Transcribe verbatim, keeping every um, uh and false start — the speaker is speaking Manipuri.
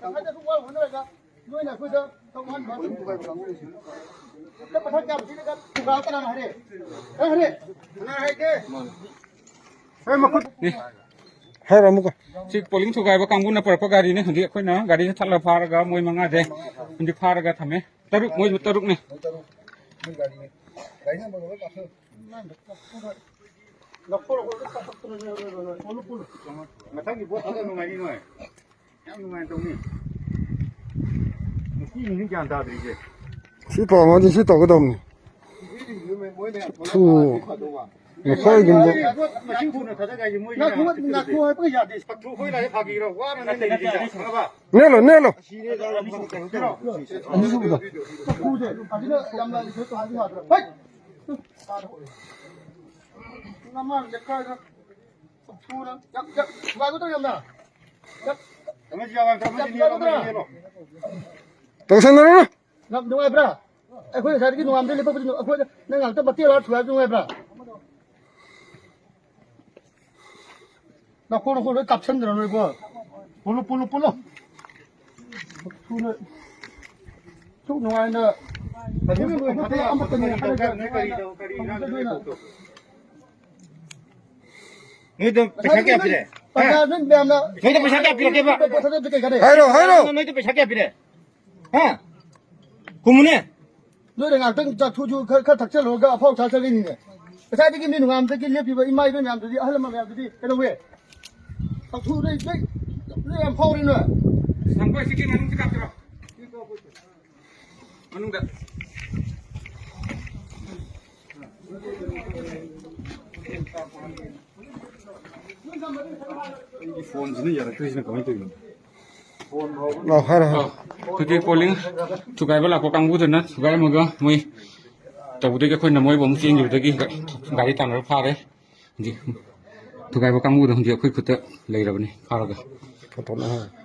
ꯇꯪꯈꯥꯏꯗ ꯑꯗꯨꯝ ꯋꯥ ꯍꯣꯠꯅꯔꯒ ꯅꯣꯏꯅ ꯑꯩꯈꯣꯏꯗ ꯇꯧꯍꯟꯕ꯫ ꯅꯪ ꯄꯩꯁꯥ ꯀꯌꯥꯝ ꯄꯤꯔꯒ ꯊꯨꯒꯥꯏ ꯀꯅꯥꯅ ꯍꯥꯏꯔꯦ? ꯀꯅꯥ ꯍꯥꯏꯔꯦ? ꯀꯅꯥ ꯍꯥꯏꯒꯦ? ꯍꯦ, ꯃꯈꯨꯠ꯫ ꯍꯥꯏꯔꯣ ꯑꯃꯨꯛꯀ꯫ ꯁꯤ ꯄꯣꯂꯤꯡ ꯊꯨꯒꯥꯏꯕ ꯀꯥꯡꯕꯨꯅ ꯄꯨꯔꯛꯄ ꯒꯥꯔꯤꯅꯤ꯫ ꯍꯧꯖꯤꯛ ꯑꯩꯈꯣꯏꯅ ꯒꯥꯔꯤꯗ ꯊꯠꯂ ꯐꯥꯔꯒ ꯃꯣꯏ ꯃꯉꯥꯁꯦ ꯍꯧꯖꯤꯛ ꯐꯥꯔꯒ ꯊꯝꯃꯦ꯫ ꯇꯔꯨꯛ, ꯃꯣꯏꯁꯨ ꯇꯔꯨꯛꯅꯤ꯫ ꯃꯊꯪꯒꯤ ꯚꯣꯠ ꯊꯥꯗ ꯅꯨꯡꯉꯥꯏꯅꯤ ꯅꯣꯏ꯫ ꯌꯥꯝ ꯅꯨꯡꯉꯥꯏꯅ ꯇꯧꯅꯤ꯫ ꯅꯨꯄꯤꯁꯤꯡꯁꯤ ꯒ꯭ꯌꯥꯟ ꯇꯥꯗ꯭ꯔꯤꯁꯦ꯫ ꯁꯤ ꯇꯧꯔꯝꯃꯗꯤ ꯁꯤ ꯇꯧꯒꯗꯧꯕꯅꯤ꯫ ꯊꯨ, ꯃꯈꯣꯏꯒꯨꯝꯕ꯫ ꯃꯁꯤꯡ ꯊꯨꯅ ꯊꯥꯗꯒꯥꯏꯁꯦ ꯃꯣꯏ ꯉꯥꯏꯈꯣ, ꯉꯥꯏꯈꯣ ꯍꯥꯏꯕ ꯌꯥꯗꯦ꯫ ꯐꯥꯒꯤꯔꯣ? ꯋꯥꯅ ꯂꯩꯔꯤꯁꯦ꯫ ꯈꯪꯉꯕ? ꯅꯦꯜꯂꯣ, ꯅꯦꯜꯂꯣ꯫ ꯑꯅꯤꯁꯨꯕꯗꯣ꯫ ꯅꯃꯥꯡ ꯂꯩꯀꯥꯏꯗ ꯊꯨꯒꯥꯏꯕ ꯇꯧ ꯌꯥꯝꯅ꯫ ꯇꯧꯁꯟꯅꯔꯨꯅꯨ꯫ ꯌꯥꯝ ꯅꯨꯡꯉꯥꯏꯕ꯭ꯔꯥ? ꯑꯩꯈꯣꯏ ꯉꯁꯥꯏꯗꯒꯤ ꯅꯣꯡꯉꯥꯟꯕꯗꯩ ꯂꯦꯞꯄꯛꯄꯁꯤ ꯑꯩꯈꯣꯏꯗ ꯅꯪ ꯉꯥꯛꯇ ꯃꯇꯦꯛ ꯑꯃ ꯊꯨꯒꯥꯏꯕ ꯅꯨꯡꯉꯥꯏꯕ꯭ꯔꯥ? ꯅꯈꯣꯡ ꯅꯈꯣꯡ ꯂꯣꯏ ꯀꯥꯞꯁꯟꯗꯅ ꯅꯣꯏꯀꯣ꯫ ꯄꯨꯜꯂꯨ, ꯄꯨꯜꯂꯨ, ꯄꯨꯜꯂꯨ꯫ ꯊꯨꯅ, ꯁꯨꯛ ꯅꯨꯡꯉꯥꯏꯅ꯫ ꯅꯣꯏꯗꯣ ꯄꯩꯁꯥ ꯀꯌꯥ ꯄꯤꯔꯦ? ꯄꯩꯁꯥ ꯅꯣꯏ ꯃꯌꯥꯝꯅ ꯅꯣꯏꯗ ꯄꯩꯁꯥ ꯀꯌꯥ ꯄꯤꯔꯛꯀꯦꯕ? ꯄꯣꯠ ꯊꯥꯗꯕꯗꯤ ꯀꯩ ꯀꯥꯟꯅꯩ? ꯍꯥꯏꯔꯣ, ꯍꯥꯏꯔꯣ꯫ ꯅꯣꯏꯗ ꯄꯩꯁꯥ ꯀꯌꯥ ꯄꯤꯔꯦ? ꯍꯥ? ꯈꯨꯝꯃꯨꯅꯦ꯫ ꯅꯣꯏꯅ ꯉꯥꯛꯇꯪ ꯆꯥꯛꯊꯨꯁꯨ ꯈꯔ, ꯈꯔ ꯊꯛꯆꯜꯂꯨꯔꯒ ꯑꯐꯥꯎ ꯁꯥ ꯆꯠꯈꯤꯅꯤꯅꯦ꯫ ꯉꯁꯥꯏꯗꯒꯤ ꯃꯤ ꯅꯣꯡꯉꯥꯟꯕꯗꯒꯤ ꯂꯦꯞꯄꯤꯕ ꯏꯃꯥ ꯏꯕꯦꯟ ꯃꯌꯥꯝꯗꯨꯗꯤ, ꯑꯍꯜ ꯂꯃꯟ ꯃꯌꯥꯝꯗꯨꯗꯤ ꯀꯩꯗꯧꯋꯦ? ꯆꯥꯛꯊꯨ ꯅꯣꯏ, ꯅꯣꯏ, ꯅꯣꯏ ꯌꯥꯝ ꯐꯥꯎꯔꯤ ꯅꯣꯏ꯫ ꯁꯪꯒꯣꯏ ꯁꯤꯒꯤ ꯃꯅꯨꯡꯗ ꯀꯥꯞꯇ꯭ꯔꯣ? ꯃꯅꯨꯡꯗ꯫ ꯑꯩꯒꯤ ꯐꯣꯟꯁꯤꯅ ꯌꯥꯔꯛꯇ꯭ꯔꯤꯁꯤꯅ ꯀꯃꯥꯏꯅ ꯇꯧꯔꯤꯅꯣ? ꯑꯧ, ꯍꯥꯏꯔꯣ, ꯍꯥꯏꯔꯣ꯫ ꯑꯧ, ꯍꯧꯖꯤꯛ ꯄꯣꯂꯤꯡ ꯊꯨꯒꯥꯏꯕ ꯂꯥꯛꯄ ꯀꯥꯡꯕꯨꯗꯨꯅ ꯊꯨꯒꯥꯏꯔꯝꯃꯒ ꯃꯣꯏ ꯇꯧꯕꯗꯒꯤ ꯑꯩꯈꯣꯏꯅ ꯃꯣꯏꯕꯨ ꯑꯃꯨꯛ ꯆꯦꯟꯈꯤꯕꯗꯒꯤ ꯒꯥꯔꯤ ꯇꯥꯟꯅꯔ ꯐꯥꯔꯦ꯫ ꯍꯧꯖꯤꯛ ꯊꯨꯒꯥꯏꯕ ꯀꯥꯡꯕꯨꯗꯣ ꯍꯧꯖꯤꯛ ꯑꯩꯈꯣꯏ ꯈꯨꯠꯇ ꯂꯩꯔꯕꯅꯤ ꯐꯥꯔꯒ꯫ ꯐꯣꯇꯣꯅ ꯍꯥꯏ꯫